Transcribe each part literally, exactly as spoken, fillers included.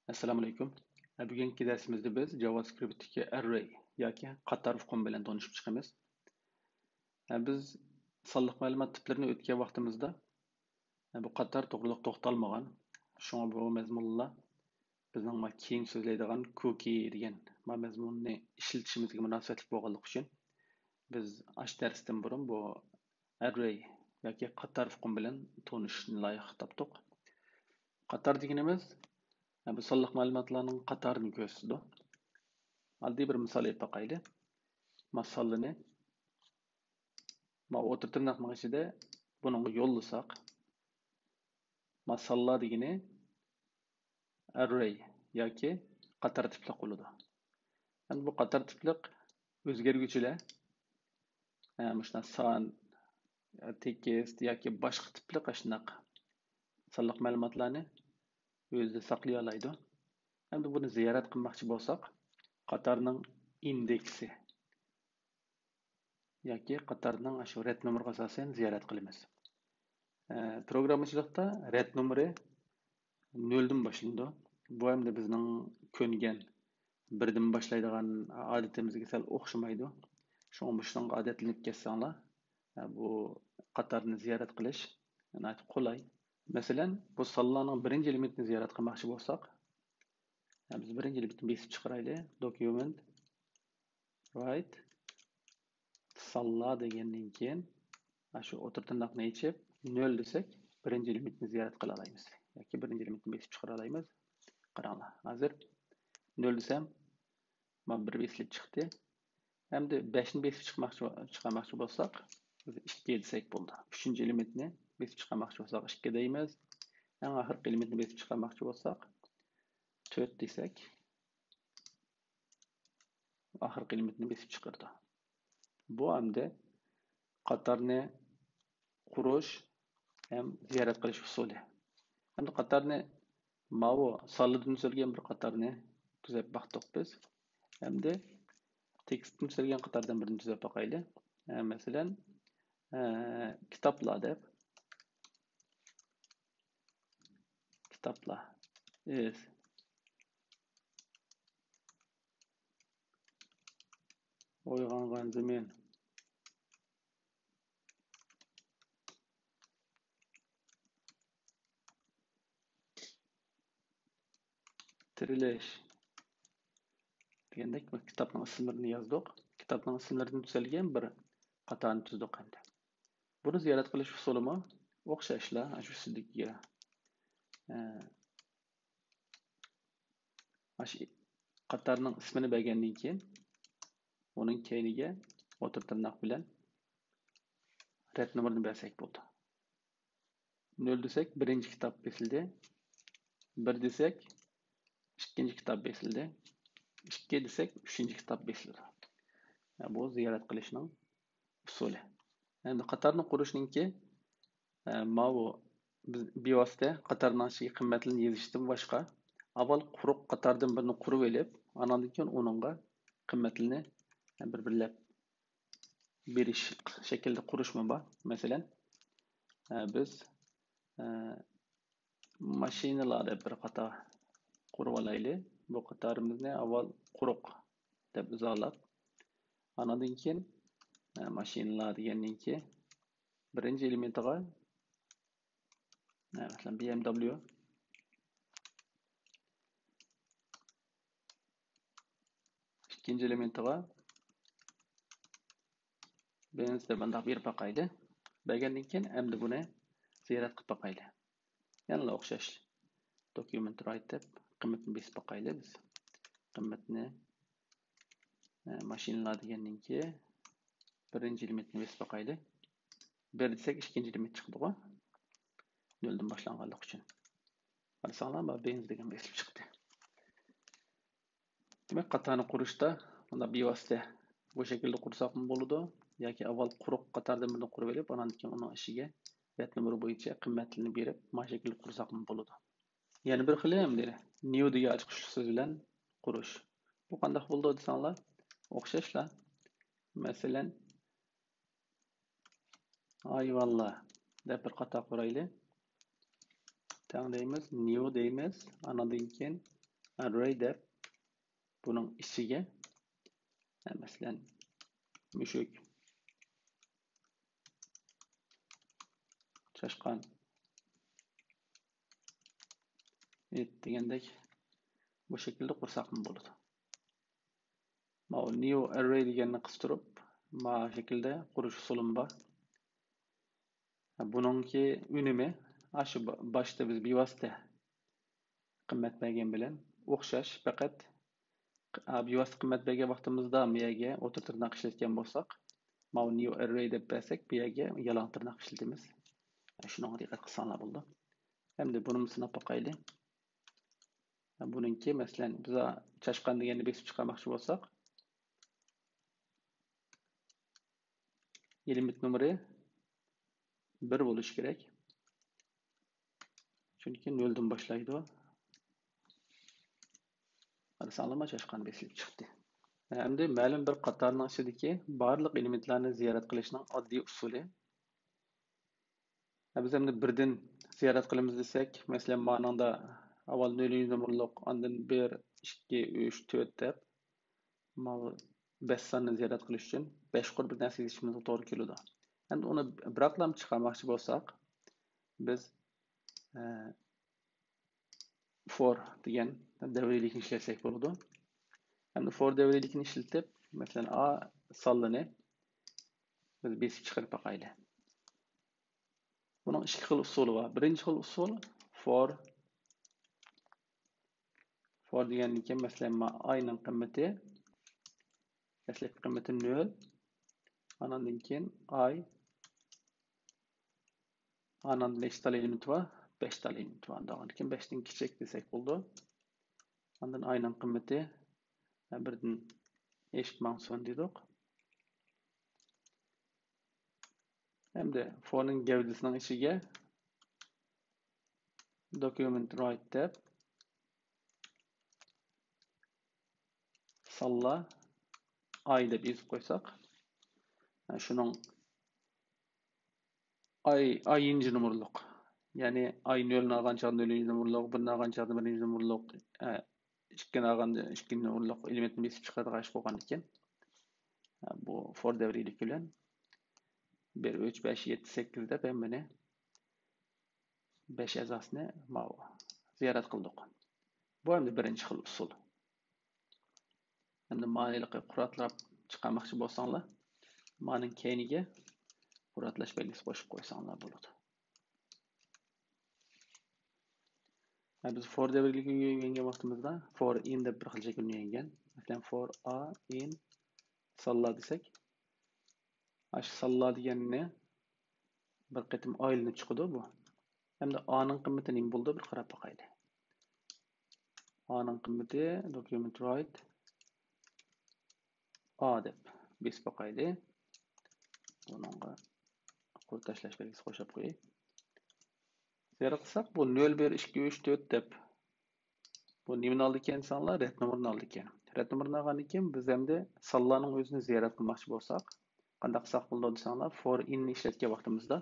ئەسسالامۇئەلەيكۇم. بۈگۈنكى دەرسىمىزدە بىز جاۋاسكرىپتتىكى ئەررەي ياكى قاتار ئۇقۇمى بىلەن تونۇشۇپ چىقىمىز. بىز سانلىق مەلۇمات تىپلىرىنى ئۆتكەن ۋاقتىمىزدا بۇ قاتار توغرىلىق توختالمىغان. شۇڭا بۇ مەزمۇنلار بىزنىڭ ما كېيىن سۆزلەيدىغان كۇكى دېگەن ما مەزمۇننى ئىشلىتىشىمىزگە مۇناسىۋەتلىك بولغانلىقى ئۈچۈن بىز ئاشۇ دەرستىن بۇرۇن بۇ ئەررەي ياكى قاتار ئۇقۇم بىلەن تونۇشۇشنى لايىق تاپتۇق. قاتار دېگىنىمىز، بۇ سانلىق مەلۇماتلارنىڭ قاتارىنى كۆرسىتىدۇ. ئاددىي بىر مىسال ئېلىپ باقايلى. ما سانلىنى ما ئوتتۇرا تىرناقنىڭ ئىچىدە بۇنىڭغا يوللىساق، ما سانلار دېگىنى ئەررەي ياكى قاتار تىپلىق بولىدۇ. ئەمدى بۇ قاتار تىپلىق ئۆزگەرگۈچىلەر، ھە، مۇشۇنداق سان، تېكىست ياكى باشقا تىپلىق ئاشۇنداق سانلىق مەلۇماتلارنى ئۆزىدە ساقلىيالايدۇ. ئەمدى بۇنى زىيارەت قىلماقچى بولساق، قاتارنىڭ ئىندېكسى ياكى قاتارنىڭ ئاشۇ رەت نومۇرىغا ئاساسەن زىيارەت قىلىمىز. ئە، پروگراممىچىلىقتا رەت نومۇرى نۆلدىن باشلىنىدۇ. بۇ ئەمدى بىزنىڭ كۆنگەن بىردىن باشلايدىغان ئادىتىمىزگە سەل ئوخشىمايدۇ. شۇڭا مۇشۇنىڭغا ئادەتلىنىپ كەتسەڭلار، ئە، بۇ قاتارنى زىيارەت قىلىش ناھايىتى قولاي. مەسىلەن، بۇ سانلارنىڭ بىرىنچى ئېلېمېنتىنى زىيارەت قىلماقچى بولساق، ئە، بىز بىرىنچى ئېلېمېنتنى بېسىپ چىقىرايلى. Document write سانلار دېگەندىن كېيىن، مانا شۇ ئوتتۇرا تىرناقنى ئېچىپ، نۆل دېسەك، بىرىنچى ئېلېمېنتنى زىيارەت قىلالايمىز ياكى بىرىنچى ئېلېمېنتنى بېسىپ چىقىرالايمىز. قاراڭلار، ھازىر نۆل دېسەم، مانا بىر بېسىلىپ چىقتى. ئەمدى بەشنى بېسىپ چىقماقچى، چىقارماقچى بولساق، بىز ئىككى دېسەك بولدى. ئۈچىنچى ئېلېمېنتنى بېسىپ چىقارماقچى بولساق، ئىككى دەيمىز. ئەڭ ئاخىرقى ئېلېمېنتنى بېسىپ چىقارماقچى بولساق، تۆت دېسەك، ئاخىرقى ئېلېمېنتنى بېسىپ چىقىرىدۇ. بۇ ئەمدى قاتارنى قۇرۇش ھەم زىيارەت قىلىش ئۇسۇلى. ئەمدى قاتارنى ماۋۇ سانلىدىن تۈزۈلگەن بىر قاتارنى تۈزەپ باقتۇق بىز. ئەمدى تېكىستتىن تۈزۈلگەن قاتاردىن بىرنى تۈزەپ باقايلى. ئە، مەسىلەن، ئە، كىتابلار دەپ. كىتابلار. ئىز. ئويغانغان زېمىن. تىرىلىش. دېگەندەك، كىتابنىڭ ئىسىملىرىنى يازدۇق. كىتابنىڭ ئىسىملىرىدىن تۈزەلگەن بىر قاتارنى تۈزدۇق ئەمدى. بۇنى زىيارەت قىلىش ئۇسۇلىمۇ ئوخشاشلا، شۇ سىزدىكىگە، ئە، مانا شۇ قاتارنىڭ ئىسمىنى بەرگەندىن كېيىن، ئۇنىڭ كەينىگە ئوتتۇرا تىرناق بىلەن رەت نومۇرىنى بەرسەك بولىدۇ. نۆل دېسەك، بىرىنچى كىتاب بېسىلدى. بىر دېسەك، ئىككىنچى كىتاب بېسىلدى. ئىككى دېسەك، ئۈچىنچى كىتاب بېسىلىدۇ. بۇ زىيارەت قىلىشنىڭ ئۇسۇلى. ئەمدى قاتارنى قۇرۇشنىڭكى، ئە، ماۋۇ بىز بىۋاسىتە قاتارنىڭ ئىچىگە قىممەتلىرىنى يېزىشتىن باشقا، ئاۋۋال قۇرۇق قاتاردىن بىرنى قۇرۇۋېلىپ، ئاناندىن كېيىن ئۇنىڭغا قىممەتلىرىنى بىر-بىرلەپ بېرىش شەكلىدە قۇرۇشمۇ بار. مەسىلەن، ئە، بىز، ئە، ماشىنىلار دەپ بىر قاتار قۇرۇۋالايلى. بۇ قاتارىمىزنى ئاۋۋال قۇرۇق دەپ ئىزاھلاپ، ئانىڭدىن كېيىن، ئە، ماشىنىلار دېگەننىڭكى بىرىنچى ئېلېمېنتىغا، ئە، مەسىلەن، بى ئېم دەبليۇ، ئىككىنچى ئېلېمېنتىغا بېنز دەپ مۇنداق بېرىپ باقايلى. بەرگەندىن كېيىن ئەمدى بۇنى زىيارەت قىلىپ باقايلى. يەنىلا ئوخشاش. Document write دەپ قىممىتىنى بېسىپ باقايلى بىز. قىممىتىنى، ئە، ماشىنىلار دېگەننىڭكى بىرىنچى ئېلېمېنتىنى بېسىپ باقايلى. بىر دېسەك، ئىككىنچى ئېلېمېنت چىقىدىغۇ. نۆلدىن باشلانغانلىقى ئۈچۈن. قارىساڭلار، مانا بېنز دېگەن بېسىلىپ چىقتى. دېمەك، قاتارنى قۇرۇشتا مانا بىۋاسىتە بۇ شەكىلدە قۇرساقمۇ بولىدۇ، ياكى ئاۋۋال قۇرۇق قاتاردىن بىرنى قۇرۇۋېلىپ، ئانان كېيىن ئۇنىڭ ئىچىگە رەت نومۇرى بويىچە قىممەتلىرىنى بېرىپ، مانا شەكىلدە قۇرساقمۇ بولىدۇ. يەنە بىر خىلى ئەمدى نيۇ دېگەن ئاچقۇچلۇق سۆز بىلەن قۇرۇش. بۇ قانداق بولىدۇ دېسەڭلار، ئوخشاشلا. مەسىلەن، ھايۋانلار دەپ بىر قاتار قۇرايلى. تەڭ دەيمىز، نيۇ دەيمىز، ئاناندىن كېيىن ئەررەي دەپ، بۇنىڭ ئىچىگە، مەسىلەن، مۈشۈك، چاشقان، ئىت دېگەندەك بۇ شەكىلدە قۇرساقمۇ بولىدۇ. ماۋۇ نيۇ ئەررەي دېگەننى قىستۇرۇپ، ما شەكىلدە قۇرۇش ئۇسۇلىمۇ بار. بۇنىڭكى ئۈنۈمى، ئاشۇ با-، باشتا بىز بىۋاسىتە قىممەت بەرگەن بىلەن ئوخشاش، پەقەت، ئا، بىۋاسىتە قىممەت بەرگەن ۋاقتىمىزدا بۇ يەرگە ئوتتۇرا تىرناق ئىشلەتكەن بولساق، ماۋۇ نيۇ ئەررەي دەپ بەرسەك، بۇ يەرگە يالاڭ تىرناق ئىشلىتىمىز. شۇنىڭغا دىققەت قىلساڭلار بولىدۇ. ئەمدى بۇنىمۇ سىناپ باقايلى. بۇنىڭكى، مەسىلەن، بىز چاشقان دېگەننى بېسىپ چىقارماقچى بولساق، ئېلېمېنت نومۇرى بىر بولۇشى كېرەك. چۈنكى نۆلدىن باشلايدۇ. قارىساڭلارما، چاشقان بېسىلىپ چىقتى. ئەمدى مەلۇم بىر قاتارنىڭ ئىچىدىكى بارلىق ئېلېمېنتلارنى زىيارەت قىلىشنىڭ ئاددىي ئۇسۇلى. ھە، بىز ئەمدى بىردىن زىيارەت قىلىمىز دېسەك، مەسىلەن، مانىڭدا ئاۋۋال نۆلىنچى نومۇرلۇق، ئاندىن بىر، ئىككى، ئۈچ، تۆت دەپ، ماۋۇ بەش ساننى زىيارەت قىلىش ئۈچۈن بەش قۇر بىر نەرسە يېزىشىمىزغا توغرا كېلىدۇ. ئەمدى ئۇنى بىراقلام چىقارماقچى بولساق، بىز، ئە، فور دېگەن دەۋرىيلىكنى ئىشلەتسەك بولىدۇ. ئەمدى فور دەۋرىيلىكنى ئىشلىتىپ، مەسىلەن، ئا سانلىنى بىز بېسىپ چىقىرىپ باقايلى. بۇنىڭ ئىككى خىل ئۇسۇلى بار. بىرىنچى خىل ئۇسۇل فور. فور دېگەندىن كېيىن، مەسىلەن، ما ئاينىڭ قىممىتى، دەسلەپكى قىممىتى نۆل. ئاناندىن كېيىن ئاي. ئاناندىن نەچچە تال ئېلېمېنت بار؟ بەش تال ئېلېمېنت بار. ئاندىن كېيىن بەشتىن كىچىك دېسەك بولىدۇ. ئاندىن ئاينىڭ قىممىتى بىردىن ئېشىپ ماڭسۇن دېدۇق. ئەمدى فورنىڭ گەۋدىسىنىڭ ئىچىگە دوكيۇمېنت رايت دەپ، سانلار ئاي دەپ يېزىپ قويساق، شۇنىڭ ئاي، ئايىنچى نومۇرلۇق. يەنى ئاي نۆلنى ئالغان چاغدا نۆلىنچى نومۇرلۇق، بىرنى ئالغان چاغدا بىرىنچى نومۇرلۇق، ئە، ئىككىنى ئالغاندا ئىككىنچى نومۇرلۇق ئېلېمېنتنى بېسىپ چىقىرىدىغان ئىش بولغاندىكىن، ئە، بۇ فور دەۋرىيلىكى بىلەن بىر، ئۈچ، بەش، يەتتە، سەككىز دەپ ھەممىنى بەش ئەزاسىنى ماۋۇ زىيارەت قىلدۇق. بۇ ئەمدى بىرىنچى خىل ئۇسۇل. ئەمدى مانىلىقى قۇراتلاپ چىقارماقچى بولساڭلار، مانىڭ كەينىگە قۇراتلاش بەلگىسى قوشۇپ قويساڭلار بولىدۇ. ھە، بىز فور دەۋرىيلىكىگە ئۆگەنگەن ۋاقتىمىزدا فور ئىن دەپ بىر خىل شەكىلنى ئۆگەنگەن. مەسىلەن، فور ئا ئىن سانلار دېسەك، ئاشۇ سانلار دېگەننى بىر قېتىم ئايلىنىپ چىقىدۇ بۇ. ئەمدى ئانىڭ قىممىتى نېمە بولىدۇ؟ بىر قاراپ باقايلى. ئانىڭ قىممىتى دوكيۇمېنت رايت ئا دەپ بېسىپ باقايلى. بۇنىڭغا قۇر تاشلاش بەلگىسى قوشۇپ قوياي. زىيارەت قىلساق، بۇ نۆل، بىر، ئىككى، ئۈچ، تۆت دەپ بۇ نېمىنى ئالىدىكەن دېسەڭلار، رەت نومۇرىنى ئالىدىكەن. رەت نومۇرىنى ئالغاندىن كېيىن بىز ئەمدى سانلارنىڭ ئۆزىنى زىيارەت قىلماقچى بولساق، قانداق قىلساق بولىدۇ دېسەڭلار، فور ئىننى ئىشلەتكەن ۋاقتىمىزدا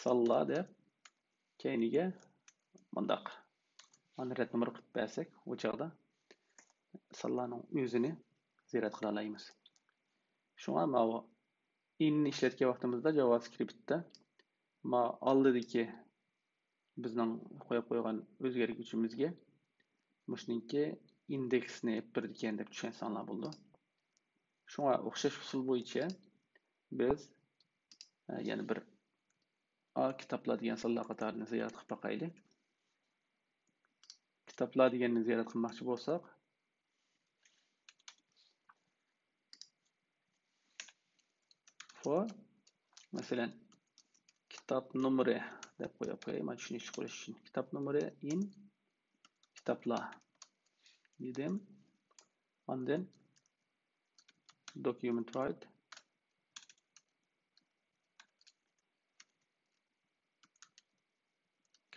سانلار دەپ كەينىگە مۇنداق مانا رەت نومۇر قىلىپ بەرسەك، ئۇ چاغدا سانلارنىڭ ئۆزىنى زىيارەت قىلالايمىز. شۇڭا ماۋۇ ئىننى ئىشلەتكەن ۋاقتىمىزدا جاۋاسكرىپتتا ما ئالدىدىكى بىزنىڭ قويۇپ قويغان ئۆزگەرگۈچىمىزگە مۇشۇنىڭكى ئىندېكسنى ئېلىپ بېرىدىكەن دەپ چۈشەنسەڭلار بولىدۇ. شۇڭا ئوخشاش ئۇسۇل بويىچە بىز، ئە، يەنە بىر ئا كىتابلار دېگەن سانلار قاتارىنى زىيارەت قىلىپ باقايلى. كىتابلار دېگەننى زىيارەت قىلماقچى بولساق، فور، مەسىلەن، كىتاب نومۇرى دەپ قويۇپ قوياي، مانا چۈشىنىشلىك بولۇش ئۈچۈن. كىتاب نومۇرى ئىن كىتابلار دېدىم. ئاندىن دوكيۇمېنت رايت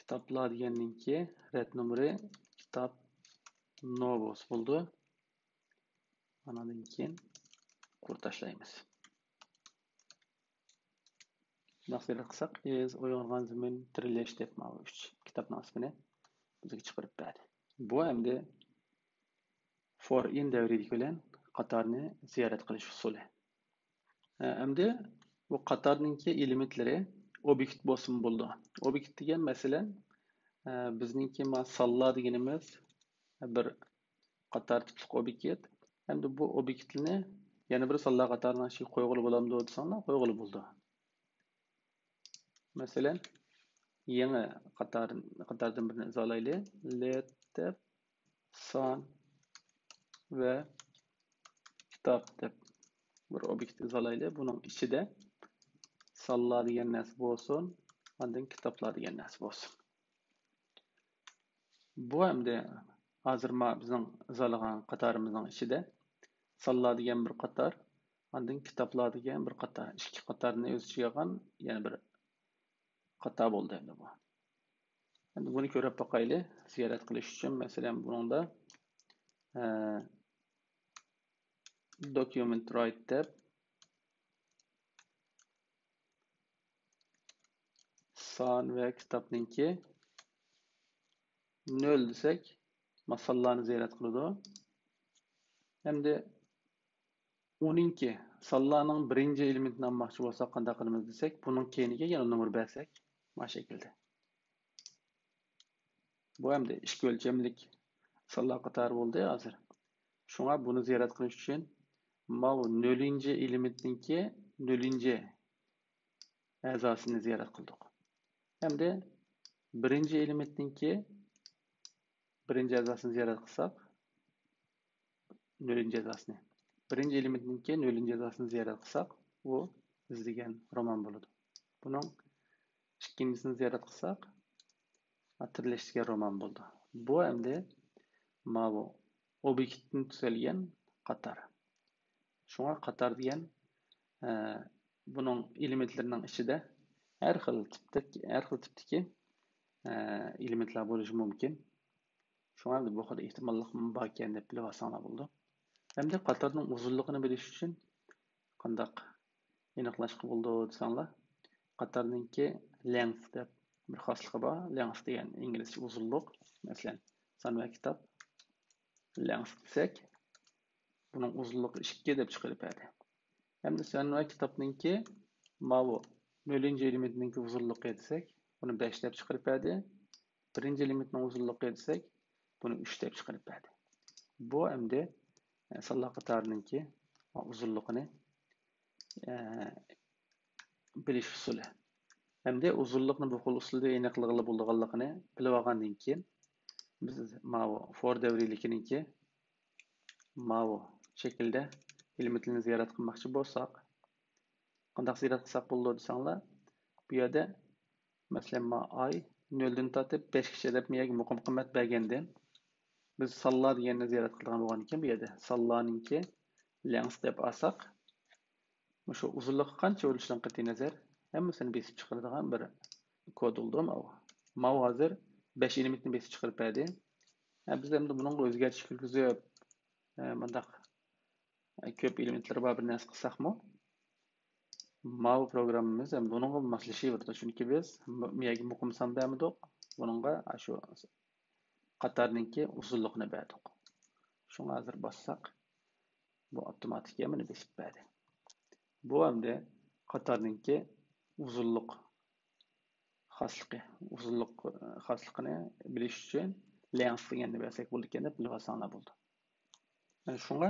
كىتابلار دېگەننىڭكى رەت نومۇرى كىتاب نو بولسا بولىدۇ. ئاناندىن كېيىن قۇر تاشلايمىز. ناخشا قىلساق، ئىز، ئويغانغان زېمىن، تىرىلىش دەپ ماۋۇ ئۈچ كىتابنىڭ ئىسمىنى بىزگە چىقىرىپ بەردى. بۇ ئەمدى for in دەۋرىدىكى بىلەن قاتارنى زىيارەت قىلىش ئۇسۇلى. ئەمدى بۇ قاتارنىڭكى ئېلېمېنتلىرى ئوبيېكت بولسىمۇ بولىدۇ. ئوبيېكت دېگەن، مەسىلەن، بىزنىڭكى ما سانلار دېگىنىمىز بىر قاتار تىپلىق ئوبيېكت. ئەمدى بۇ ئوبيېكتنى يەنە بىر سانلار قاتارىنىڭ ئىچىگە قويغىلى بولامدۇ دېسەڭلار، قويغىلى بولىدۇ. مەسىلەن، يېڭى قاتار، قاتاردىن بىرنى ئىزاھلايلى. لېت دەپ سان ۋە كىتاب دەپ بىر ئوبيېكت ئىزاھلايلى. بۇنىڭ ئىچىدە سانلار دېگەن نەرسە بولسۇن، ئاندىن كىتابلار دېگەن نەرسە بولسۇن. بۇ ئەمدى ھازىر ما بىزنىڭ ئىزاھلىغان قاتارىمىزنىڭ ئىچىدە سانلار دېگەن بىر قاتار، ئاندىن كىتابلار دېگەن بىر قاتار، ئىككى قاتارنى ئۆز ئىچىگە ئالغان يەنە بىر قاتار بولدى ئەمدى بۇ. ئەمدى بۇنى كۆرۈپ باقايلى. زىيارەت قىلىش ئۈچۈن، مەسىلەن، بۇنىڭدا document write دەپ سان ۋە كىتابنىڭكى نۆل دېسەك، ما سانلارنى زىيارەت قىلىدۇ. ئەمدى ئۇنىڭكى سانلارنىڭ بىرىنچى ئېلېمېنتىنى ئالماقچى بولساق قانداق قىلىمىز دېسەك، بۇنىڭ كەينىگە يەنە نومۇر بەرسەك، مانا شەكىلدە. بۇ ئەمدى ئىككى ئۆلچەملىك سانلار قاتارى بولدى ھازىر. شۇڭا بۇنى زىيارەت قىلىش ئۈچۈن ماۋۇ نۆلىنچى ئېلېمېنتنىڭكى نۆلىنچى ئەزاسىنى زىيارەت قىلدۇق. ئەمدى بىرىنچى ئېلېمېنتنىڭكى بىرىنچى ئەزاسىنى زىيارەت قىلساق، نۆلىنچى ئەزاسىنى. بىرىنچى ئېلېمېنتنىڭكى نۆلىنچى ئەزاسىنى زىيارەت قىلساق، ئۇ ئىزدىگەن رومان بولىدۇ. بۇنىڭ ئىككىنچىسىنى زىيارەت قىلساق، تىرلەش دېگەن رومان بولىدۇ. بۇ ئەمدى ماۋۇ ئوبيېكتتىن تۈزەلگەن قاتار. شۇڭا قاتار دېگەن، ئە، بۇنىڭ ئېلېمېنتلىرىنىڭ ئىچىدە ھەر خىل تىپتەك-، ھەر خىل تىپتىكى، ئە، ئېلېمېنتلار بولۇشى مۇمكىن. شۇڭا بۇ خىل ئېھتىماللىقمۇ باركەن دەپ بىلىۋالساڭلار بولىدۇ. ئەمدى قاتارنىڭ ئۇزۇنلۇقىنى بىلىش ئۈچۈن قانداق ئېنىقلاشقا بولىدۇ دېسەڭلار، قاتارنىڭكى لېنگث دەپ بىر خاسلىقى بار. لېنگث دېگەن ئىنگلىزچە ئۇزۇنلۇق. مەسىلەن، سان ۋە كىتاب لېنگث دېسەك، بۇنىڭ ئۇزۇنلۇقى ئىككى دەپ چىقىرىپ بەردى. ئەمدى سان ۋە كىتابنىڭكى ماۋۇ نۆلىنچى ئېلېمېنتنىڭكى ئۇزۇنلۇقى دېسەك، بۇنى بەش دەپ چىقىرىپ بەردى. بىرىنچى ئېلېمېنتنىڭ ئۇزۇنلۇقى دېسەك، بۇنى ئۈچ دەپ چىقىرىپ بەردى. بۇ ئەمدى، ئە، سانلار قاتارىنىڭكى ئۇزۇنلۇقىنى، ئە، بىلىش ئۇسۇلى. ئەمدى ئۇزۇنلۇقنى بۇ خىل ئۇسۇلدا ئېنىقلىغىلى بولىدىغانلىقىنى بىلىپ ئالغاندىن كېيىن، بىز ماۋۇ فور دەۋرىيلىكىنىڭكى ماۋۇ شەكىلدە ئېلېمېنتلىرىنى زىيارەت قىلماقچى بولساق، قانداق زىيارەت قىلساق بولىدۇ دېسەڭلار، بۇ يەردە، مەسىلەن، ما ئاي نۆلدىن تارتىپ بەشكىچە دەپ مېيەگە مۇقىم قىممەت بەرگەندىن، بىز سانلار دېگەننى زىيارەت قىلىدىغان بولغاندىكىن، بۇ يەردە سانلارنىڭكى لېنگث دەپ ئالساق، مۇشۇ ئۇزۇنلۇقى قانچە بولۇشىدىن قەتئىينەزەر، ھەممىسىنى بېسىپ چىقىرىدىغان بىر كود بولىدۇ ماۋۇ. ماۋۇ ھازىر بەش ئېلېمېنتنى بېسىپ چىقىرىپ بەردى. ھە، بىز ئەمدى بۇنىڭغا ئۆزگەرتىش كىرگۈزۈپ، ھە، مۇنداق، ھە، كۆپ ئېلېمېنتلىرى بار بىر نەرسە قىلساقمۇ، ماۋۇ پروگراممىمىز ھەم بۇنىڭغا ماسلىشىۋېرىدۇ. چۈنكى بىز م-، مىيەگە مۇقىم سان بەرمىدۇق. بۇنىڭغا شۇ قاتارنىڭكى ئۇزۇنلۇقىنى بەردۇق. شۇڭا ھازىر باسساق، بۇ ئاپتوماتىك ھەممىنى بېسىپ بەردى. بۇ ئەمدى قاتارنىڭكى ئۇزۇنلۇق خاسلىقى، ئۇزۇنلۇق، ئە، خاسلىقىنى بىلىش ئۈچۈن لېنگث دېگەننى بەرسەك بولىدىكەن دەپ بىلىۋالساڭلار بولىدۇ. ئە، شۇڭا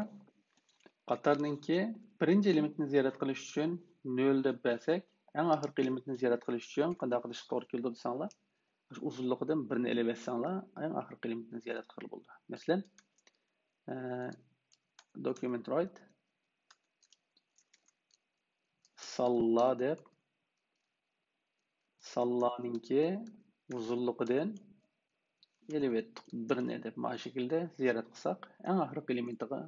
قاتارنىڭكى بىرىنچى ئېلېمېنتنى زىيارەت قىلىش ئۈچۈن نۆل دەپ بەرسەك، ئەڭ ئاخىرقى ئېلېمېنتنى زىيارەت قىلىش ئۈچۈن قانداق قىلىشقا توغرا كېلىدۇ دېسەڭلار، شۇ ئۇزۇنلۇقىدىن بىرنى ئېلىۋەتسەڭلار، ئەڭ ئاخىرقى ئېلېمېنتنى زىيارەت قىلغىلى بولىدۇ. مەسىلەن، ئە، document write سانلار دەپ، سانلارنىڭكى ئۇزۇنلۇقىدىن ئېلىۋەتتۇق بىرنى دەپ، مانا شەكىلدە زىيارەت قىلساق، ئەڭ ئاخىرقى ئېلېمېنتىغا،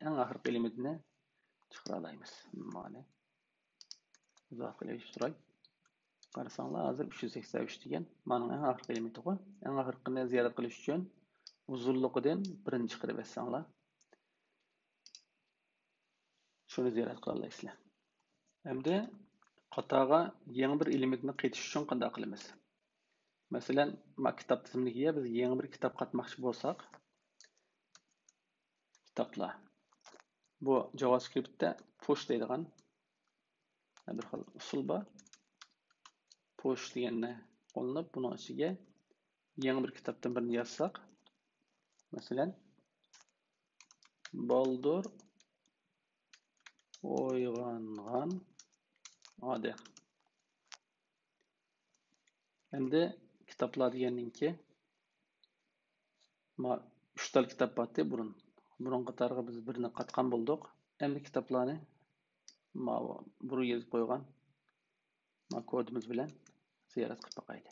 ئەڭ ئاخىرقى ئېلېمېنتنى چىقىرالايمىز. مانا ئۇزاق قىلىۋېتىپ تۇراي. قارىساڭلار، ھازىر ئۈچ يۈز سەكسەن ئۈچ دېگەن مانىڭ ئەڭ ئاخىرقى ئېلېمېنتىغۇ. ئەڭ ئاخىرقىنى زىيارەت قىلىش ئۈچۈن ئۇزۇنلۇقىدىن بىرنى چىقىرىۋەتسەڭلار، شۇنى زىيارەت قىلالايسىلەر. ئەمدى قاتارغا يېڭى بىر ئېلېمېنتنى قېتىش ئۈچۈن قانداق قىلىمىز؟ مەسىلەن، ما كىتاب تىزىملىكىگە بىز يېڭى بىر كىتاب قاتماقچى بولساق، كىتابلار. بۇ جاۋاسكرىپتتە پۇش دەيدىغان بىر خىل ئۇسۇل بار. پۇش دېگەننى قوللىنىپ، بۇنىڭ ئىچىگە يېڭى بىر كىتابتىن بىرنى يازساق، مەسىلەن، بالدۇر ئويغانغان ئادەم. ئەمدى كىتابلار دېگەننىڭكى، ما، ئۈچ تال كىتاب بارتى بۇرۇن. بۇرۇن قاتارىغا بىز بىرنى قاتقان بولدۇق. ئەمدى كىتابلارنى ما، بۇرۇن يېزىپ قويغان ما، كودىمىز بىلەن زىيارەت قىلىپ باقايلى.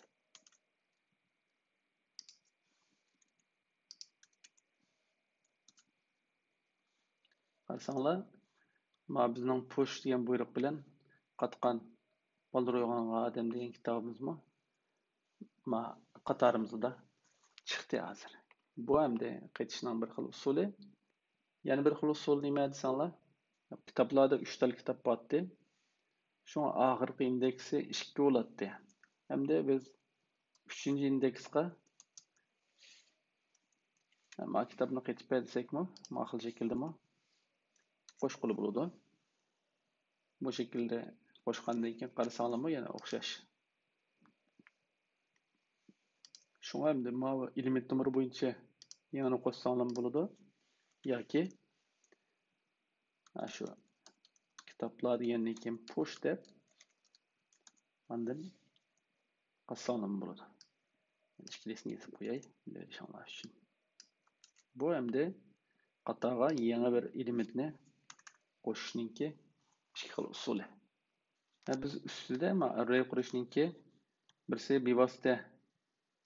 قارىساڭلار، ما، بىزنىڭ پۇش دېگەن بۇيرۇق بىلەن قاتقان بالدۇر ئويغانغان ئادەم دېگەن كىتابىمىزمۇ ما، قاتارىمىزدا چىقتى ھازىر. بۇ ئەمدى قېتىشنىڭ بىر خىل ئۇسۇلى. يەنە بىر خىل ئۇسۇل نېمە دېسەڭلار، كىتابلاردا ئۈچ تال كىتاب بارتى. شۇڭا ئاخىرقى ئىندېكسى ئىككى بولاتتى. ئەمدى بىز ئۈچىنچى ئىندېكسقا ما، كىتابنى قېتىپ بەر دېسەكمۇ، ما خىل شەكىلدىمۇ قوشقىلى بولىدۇ. بۇ شەكىلدە قوشقاندىن كېيىن قارىساڭلارمۇ يەنە ئوخشاش. شۇڭا ئەمدى ماۋۇ ئېلېمېنت نومۇرى بويىچە يېڭىنى قوشساڭلارمۇ بولىدۇ. ياكى، ھە، شۇ كىتابلار دېگەندىن كېيىن پۇش دەپ، ئاندىن قاتساڭلارمۇ بولىدۇ. ئىككىلىسىنى يېزىپ قوياي، بىلىۋېلىشىڭلار ئۈچۈن. بۇ ئەمدى قاتارغا يېڭى بىر ئېلېمېنتنى قوشۇشنىڭكى ئىككى خىل ئۇسۇلى. ھە، بىز ئۈستىدە ما، ئەررەي قۇرۇشنىڭكى بىرسى بىۋاسىتە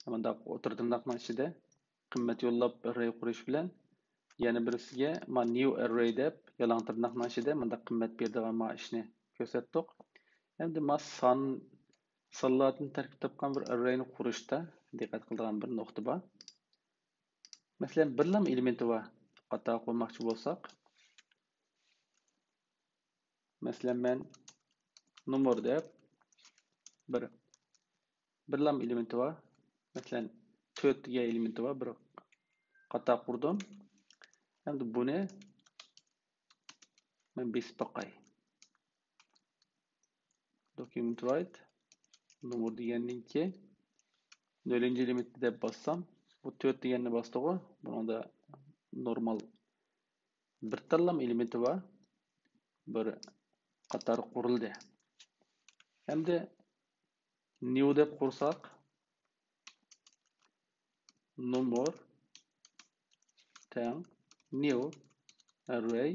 مۇنداق ئوتتۇرا تىرناقنىڭ ئىچىدە قىممەت يوللاپ ئەررەي قۇرۇش بىلەن، يەنە بىرسىگە ما، نيۇ ئەررەي دەپ يالاڭ تىرناقنىڭ ئىچىدە مۇنداق قىممەت بېرىدىغان ما، ئىشنى كۆرسەتتۇق. ئەمدى ما، سان، سانلاردىن تەركىب تاپقان بىر ئەررەينى قۇرۇشتا دىققەت قىلىدىغان بىر نۇقتا بار. مەسىلەن، بىرلام ئېلېمېنتى بار قاتار قۇرماقچى بولساق، مەسىلەن، مەن نومۇر دەپ بىر، بىرلام ئېلېمېنتى بار. مەسىلەن، تۆت دېگەن ئېلېمېنتى بار، بىر قاتار قۇردۇم. ئەمدى بۇنى مەن بېسىپ باقاي. دوكۇمېنت رايت نومۇر دېگەننىڭكى نۆلىنچى ئېلېمېنت دەپ باسسام، بۇ تۆت دېگەننى باستىغۇ. بۇنىڭدا نورمال بىر تاللام ئېلېمېنتى بار. بىر قاتار قۇرۇلدى. ئەمدى نيۇ دەپ قۇرساق، نومۇر تەڭ نيۇ ئەررەي.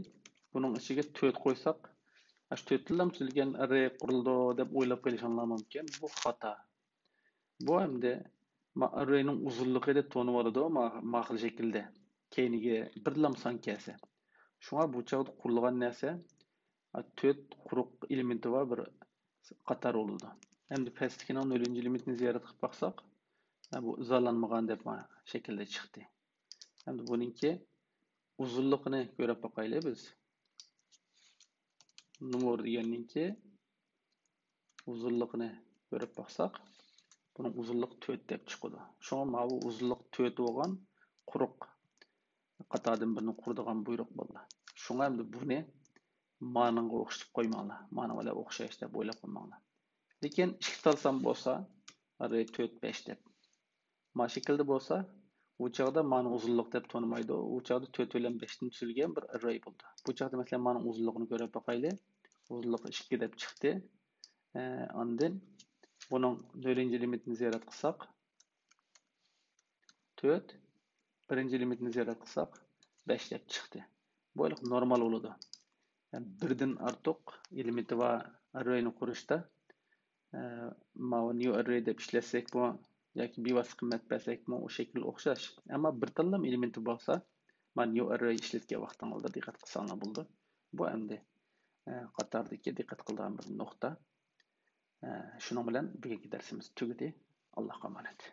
بۇنىڭ ئىچىگە تۆت قويساق، ئاشۇ تۆت تاللام تۈزۈلگەن ئەررەي قۇرۇلىدۇ دەپ ئويلاپ قېلىشىڭلار مۇمكىن. بۇ خاتا. بۇ ئەمدى ما، ئەررەينىڭ ئۇزۇنلۇقى دەپ تونۇۋالىدۇ، ما، ما خىل شەكىلدە. كەينىگە بىرلام سان كەلسە. شۇڭا بۇ چاغدا قۇرۇلغان نەرسە، ئا، تۆت قۇرۇق ئېلېمېنتى بار بىر قاتار بولىدۇ. ئەمدى پەستىكىنىڭ نۆلىنچى ئېلېمېنتىنى زىيارەت قىلىپ باقساق، ھە، بۇ ئىزاھلانمىغان دەپ ما شەكىلدە چىقتى. ئەمدى بۇنىڭكى ئۇزۇنلۇقىنى كۆرۈپ باقايلى بىز. نومۇر دېگەننىڭكى ئۇزۇنلۇقىنى كۆرۈپ باقساق، بۇنىڭ ئۇزۇنلۇقى تۆت دەپ چىقىدۇ. شۇڭا ماۋۇ ئۇزۇنلۇق تۆت بولغان قۇرۇق قاتاردىن بىرنى قۇرىدىغان بۇيرۇق بولدى. شۇڭا ئەمدى بۇنى مانىڭغا ئوخشىتىپ قويماڭلار. مانىڭ بىلەن ئوخشاش دەپ ئويلاپ قويماڭلار. لېكىن ئىككى تال سان بولسا، ئەررەي تۆت، بەش دەپ. ما شەكىلدە بولسا، ئۇ چاغدا مانى ئۇزۇنلۇق دەپ تونۇمايدۇ. ئۇ چاغدا تۆت بىلەن بەشتىن تۈزۈلگەن بىر ئەررەي بولدى. بۇ چاغدا، مەسىلەن، مانىڭ ئۇزۇنلۇقىنى كۆرۈپ باقايلى. ئۇزۇنلۇقى ئىككى دەپ چىقتى. ئە، ئاندىن بۇنىڭ نۆلىنچى ئېلېمېنتىنى زىيارەت قىلساق، تۆت، بىرىنچى ئېلېمېنتنى زىيارەت قىلساق، بەش دەپ چىقتى. بۇ ھېلىقى نورمال بولىدۇ. يەنى بىردىن ئارتۇق ئېلېمېنتى بار ئەررەينى قۇرۇشتا، ئە، ماۋۇ نيۇ ئەررەي دەپ ئىشلەتسەكمۇ ياكى بىۋاسىتە قىممەت بەرسەكمۇ، ئۇ شەكىل ئوخشاش. ئەمما بىر تاللام ئېلېمېنتى بولسا، مانا نيۇ ئەررەي ئىشلەتكەن ۋاقتىڭلاردا دىققەت قىلساڭلار بولىدۇ. بۇ ئەمدى، ئە، قاتاردىكى دىققەت قىلىدىغان بىر نۇقتا. ئە، شۇنىڭ بىلەن بۈگۈنكى دەرسىمىز تۈگىدى. ئاللاھقا ئامانەت.